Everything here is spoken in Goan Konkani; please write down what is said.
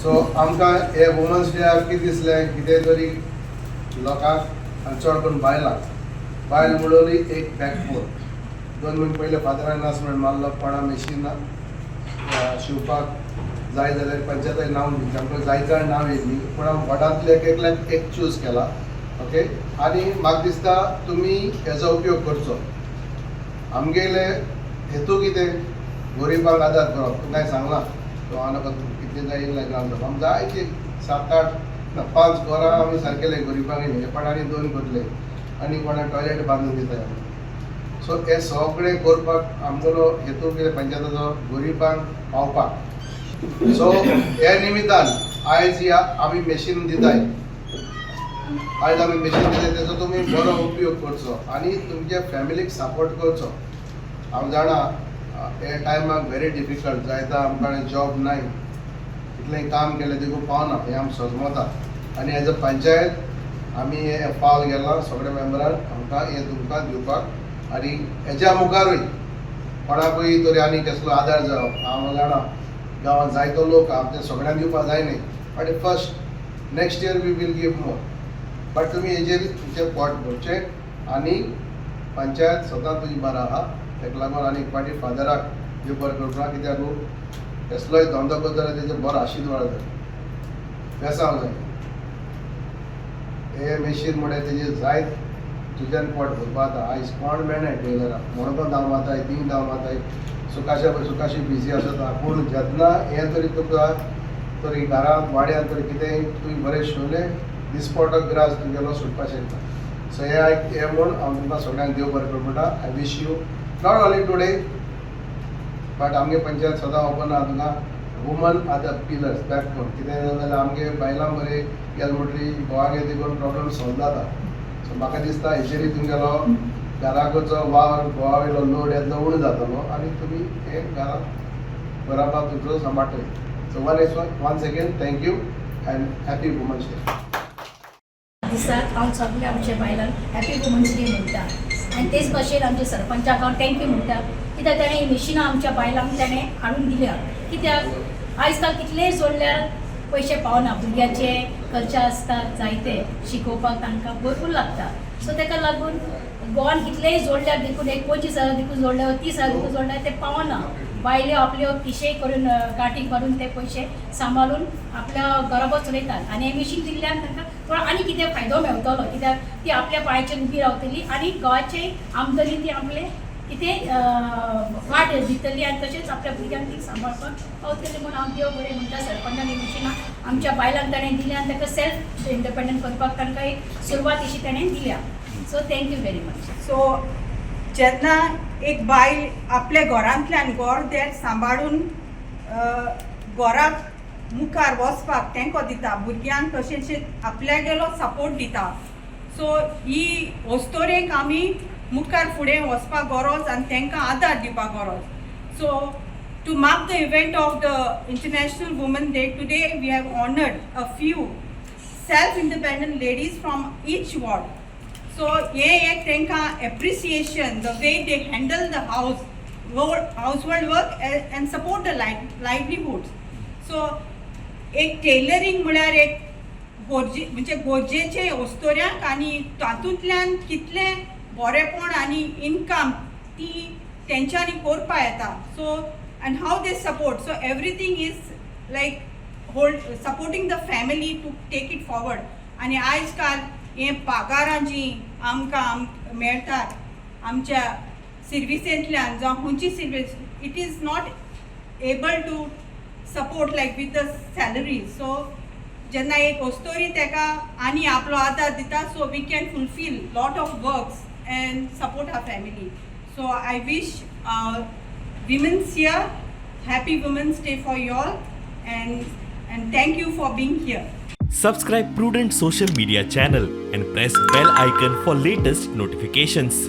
सो आमकां हे वुमन्स डेयाक कितें दिसलें, कितें तरी लोकांक आनी चड करून बायलांक, बायल म्हणून एक बॅकबोन. 2 म्हयने पयले फादरान अनाउन्समेंट मारलो, कोणा मेशीन शिंवपाक जाय जाल्यार पंचायतीक नांव दिवचें. आमकां जायते जाण नांव येयल्ली, पूण आमी वॉर्डांतले एक एकल्याक एक चूज केला, ओके. आनी म्हाका दिसता तुमी हेजो उपयोग करचो. आमगेले हेतू कितें? गरिबांक आदार करप. तुमकां हांवें सांगलां, तो हांव कितले जाय येयला ग्रामसभा. आमी जायती सात आठ ना पांच घरां आमी सारकेले गरिबांक येयले पण आनी दोन करले आनी कोणा टॉयलेट बांदून दिताय आमी. सो हे सगळें करपाक आमगेलो हेतू कितें पंचायताचो? गरिबांक पावपाक. सो हे निमितान आयज ह्या आमी मॅशीन दिताय. आयज आमी मॅशीन दिताय, तेजो तुमी बरो उपयोग करचो आनी तुमच्या फॅमिलीक सपोर्ट करचो. हांव जाणा, हे टायमाक व्हेरी डिफिकल्ट जायता. आमकां जॉब नाय, इतलें काम केलें देखून पावना, हें आमी सजमता. आनी एज अ पंचायत आमी हें पावल गेलां सगळ्या मेंबरान आमकां हें तुमकां दिवपाक. आनी हेज्या मुखारूय कोणाकूय तरी आनी कसलो आदार जावो, हांव जाणा गांवांत जायतो लोक आहा, ते सगळ्यांक दिवपाक जायना आनी first next year we will give more, but तुमी हेजेर तुमचें पोट भरचें आनी पंचायत सदां तुजी बरा आहा. ताका लागून आनी एक फावटी फादराक देव बरें करपा, कित्याक कसलोय धंदो करता जाल्यार तेजे बरो आशिर्वाद जाय, बेसांव जाय. हे मेशीन म्हळ्यार तेजे जायत तुज्यान पोट भरपा. आतां आयज कोण मेळनाय टेलराक, म्हणून धांव मारताय, तींग धांव मारताय, सुखाशा सुखाशी बिजी आसता. पूण जेन्ना हें तरी तुका तरी घरांत वाड्यांत तरी कितेंय तुवें बरें शिंवलें, दिसपटो ग्रास तुगेलो सुटपाक शकता. सो हे हे म्हूण हांव तुमकां सगळ्यांक देव बरें करूं म्हणटा. I wish you not only today, but आमगे पंचायत सदां ओपन आहा तुमकां. Women are the pillars, backbone. कितें जालें जाल्यार आमगे बायलां बरें गेले म्हणटरी घोवागे देखून प्रॉब्लम सॉल्व जाता. सो म्हाका दिसता हेचेरय तुमगेलो घराकडचो वावर, घोवा वयलो लोड येतलो, उणो जातलो आनी तुमी हे घरांत बराबर तुमचो सांबाळटले. So once again, thank you and happy Women's Day. दिसाक हांव सगल्या आमच्या बायलांक हॅपी वुमन्स डे म्हणटा आनी तेच भाशेन आमच्या सरपंचाक हांव thank you म्हणटा, कित्याक ताणें ही मिशिनां आमच्या बायलांक ताणें हाडून दिल्या. कित्याक आयज काल कितलेय जोडल्यार पयशे पावना. भुरग्याचे खर्च आसतात जायते, शिकोवपाक तांकां भरपूर लागता. सो ताका लागून गोवान कितलेय जोडल्यार देखून एक 25,000 देखून जोडल्यार, 30,000 देखून जोडल्यार ते पावना. बायल्यो आपल्यो किशेय करून गांठी काडून ते पयशे सांबाळून आपल्या बरोबर चलयतात. आनी हें मिशीन दिल्ल्यान तांकां थोडो आनी कितें फायदो मेळटलो, कित्याक ती आपल्या पांयाचेर उबी रावतली आनी घोवाचे आमदनी ती आपले कितें वाट दितली आनी तशेंच आपल्या भुरग्यांक ती सांबाळपाक पावतली. म्हूण हांव देव बरें म्हणटा सरपंचान ही मिशिनां आमच्या बायलांक ताणें दिल्या आनी ताका सेल्फ इंडिपेंडंट करपाक तांकां एक सुरवात अशी ताणें दिल्या. So thank you very much. So जेन्ना एक बायल आपल्या घरांतल्यान घर देर सांबाळून घराक मुखार वचपाक तेंको दिता, भुरग्यांक तशेंच आपल्यागेलो सपोर्ट दिता, सो ही अस्तोरेक आमी मुखार फुडें वचपाक गरज आनी तांकां आदार दिवपाक गरज. So to mark the event of the International Women Day, today we have honoured a few self independent ladies from each ward. So हे एक तांकां appreciation, the way they handle the household work and support the livelihoods. So एक टेलरींग म्हळ्यार एक गरजे, म्हणजे गरजेचें अस्तोऱ्यांक आनी तातूंतल्यान कितलें बरेंपण आनी इनकम ती तेंच्यांनी करपा येता. So and how they support, so everything is like hold supporting the family to take it forward. आनी आयज काल हे पगारां जीं आमकां मेळटात आमच्या सिर्विसेंतल्यान, जावं खंयची सिर्वीस, it is not able to support like with the salary. So जेन्ना एक अस्तोरी तेका आनी आपलो आदार दिता, so we can fulfil lot of works and support our family. So I wish women's here happy Women's Day for you all and thank you for being here. Subscribe Prudent Social Media channel and press bell icon for latest notifications.